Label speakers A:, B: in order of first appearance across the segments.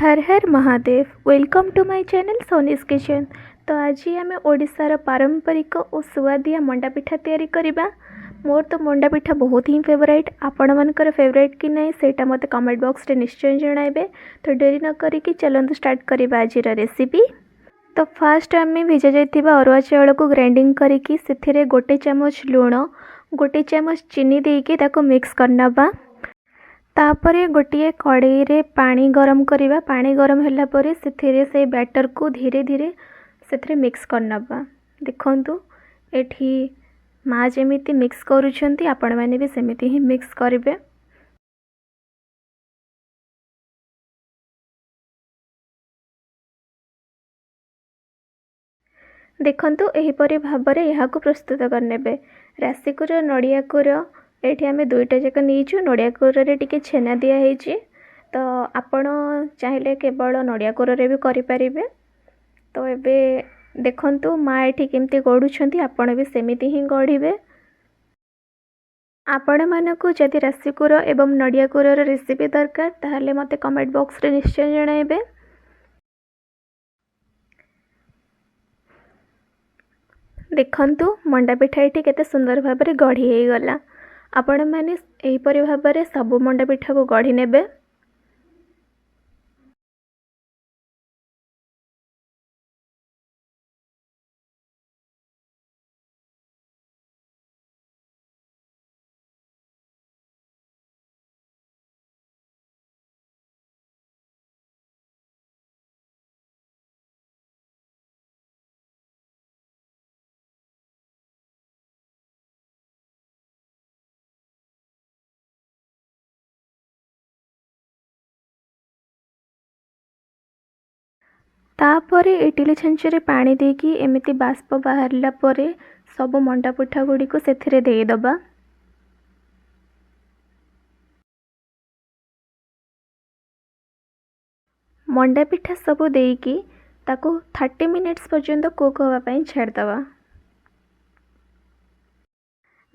A: Har Har Mahadev. Welcome to my channel Soni's Kitchen. ତ ଆଜି ଆମେ ଓଡ଼ିଶାର ପାରମ୍ପରିକ ଓ ସୁଆଦିଆ ମଣ୍ଡା ପିଠା ତିଆରି କରିବା। ମୋର ତ ମଣ୍ଡା ପିଠା ବହୁତ ହିଁ ଫେଭରାଇଟ୍। ଆପଣମାନଙ୍କର ଫେଭରାଇଟ୍ କି ନାହିଁ, ସେଇଟା ମୋତେ କମେଣ୍ଟ ବକ୍ସରେ ନିଶ୍ଚୟ ଜଣାଇବେ। ତ ଡେରି ନ କରିକି ଚାଲନ୍ତୁ ଷ୍ଟାର୍ଟ କରିବା ଆଜିର ରେସିପି। ତ ଫାଷ୍ଟ ଆମେ ଭିଜା ଯାଇଥିବା ଅରୁଆ ଚାଉଳକୁ ଗ୍ରାଇଣ୍ଡିଙ୍ଗ କରିକି ସେଥିରେ 1 ଚାମଚ ଲୁଣ, 1 ଚାମଚ ଚିନି ଦେଇକି ତାକୁ ମିକ୍ସ କରିନେବା। ତାପରେ ଗୋଟିଏ କଡ଼େଇରେ ପାଣି ଗରମ କରିବା। ପାଣି ଗରମ ହେଲା ପରେ ସେଥିରେ ସେଇ ବ୍ୟାଟରକୁ ଧୀରେ ଧୀରେ ସେଥିରେ ମିକ୍ସ କରିନେବା। ଦେଖନ୍ତୁ, ଏଠି ମା ଯେମିତି ମିକ୍ସ କରୁଛନ୍ତି, ଆପଣମାନେ ବି ସେମିତି ହିଁ ମିକ୍ସ କରିବେ। ଦେଖନ୍ତୁ, ଏହିପରି ଭାବରେ ଏହାକୁ ପ୍ରସ୍ତୁତ କରିନେବେ। ରାଶିକୁର, ନଡ଼ିଆ କୁର ଏଠି ଆମେ ଦୁଇଟା ଯାକ ନେଇଛୁ। ନଡ଼ିଆ କୁରରେ ଟିକେ ଛେନା ଦିଆହେଇଛି, ତ ଆପଣ ଚାହିଁଲେ କେବଳ ନଡ଼ିଆ କୁରରେ ବି କରିପାରିବେ। ତ ଏବେ ଦେଖନ୍ତୁ, ମା ଏଠି କେମିତି ଗଢ଼ୁଛନ୍ତି, ଆପଣ ବି ସେମିତି ହିଁ ଗଢ଼ିବେ। ଆପଣମାନଙ୍କୁ ଯଦି ରାଶିକୁର ଏବଂ ନଡ଼ିଆ କୁରର ରେସିପି ଦରକାର, ତାହେଲେ ମୋତେ କମେଣ୍ଟ ବକ୍ସରେ ନିଶ୍ଚୟ ଜଣାଇବେ। ଦେଖନ୍ତୁ, ମଣ୍ଡା ପିଠା ଏଠି କେତେ ସୁନ୍ଦର ଭାବରେ ଗଢ଼ି ହେଇଗଲା। ଆପଣମାନେ ଏହିପରି ଭାବରେ ସବୁ ମଣ୍ଡା ପିଠାକୁ ଗଢ଼ି ନେବେ। ତାପରେ ଇଟିଲି ଛାଞ୍ଚରେ ପାଣି ଦେଇକି ଏମିତି ବାଷ୍ପ ବାହାରିଲା ପରେ ସବୁ ମଣ୍ଡା ପିଠା ଗୁଡ଼ିକୁ ସେଥିରେ ଦେଇଦେବା। ମଣ୍ଡା ପିଠା ସବୁ ଦେଇକି ତାକୁ 30 ମିନିଟ୍ସ ପର୍ଯ୍ୟନ୍ତ କୁକ୍ ହେବା ପାଇଁ ଛାଡ଼ିଦେବା।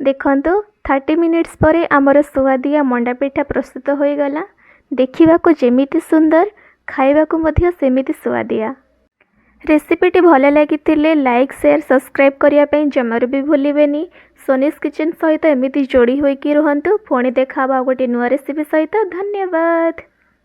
A: ଦେଖନ୍ତୁ, 30 ମିନିଟ୍ସ ପରେ ଆମର ସୁଆଦିଆ ମଣ୍ଡା ପିଠା ପ୍ରସ୍ତୁତ ହୋଇଗଲା। ଦେଖିବାକୁ ଯେମିତି ସୁନ୍ଦର, ଖାଇବାକୁ ମଧ୍ୟ ସେମିତି ସୁଆଦିଆ। ରେସିପିଟି ଭଲ ଲାଗିଥିଲେ ଲାଇକ୍, ସେୟାର, ସବସ୍କ୍ରାଇବ୍ କରିବା ପାଇଁ ଜମାରୁ ବି ଭୁଲିବେନି। ସୋନିସ୍ କିଚେନ୍ ସହିତ ଏମିତି ଯୋଡ଼ି ହୋଇକି ରୁହନ୍ତୁ। ପୁଣି ଦେଖା ହେବ ଆଉ ଗୋଟେ ନୂଆ ରେସିପି ସହିତ। ଧନ୍ୟବାଦ।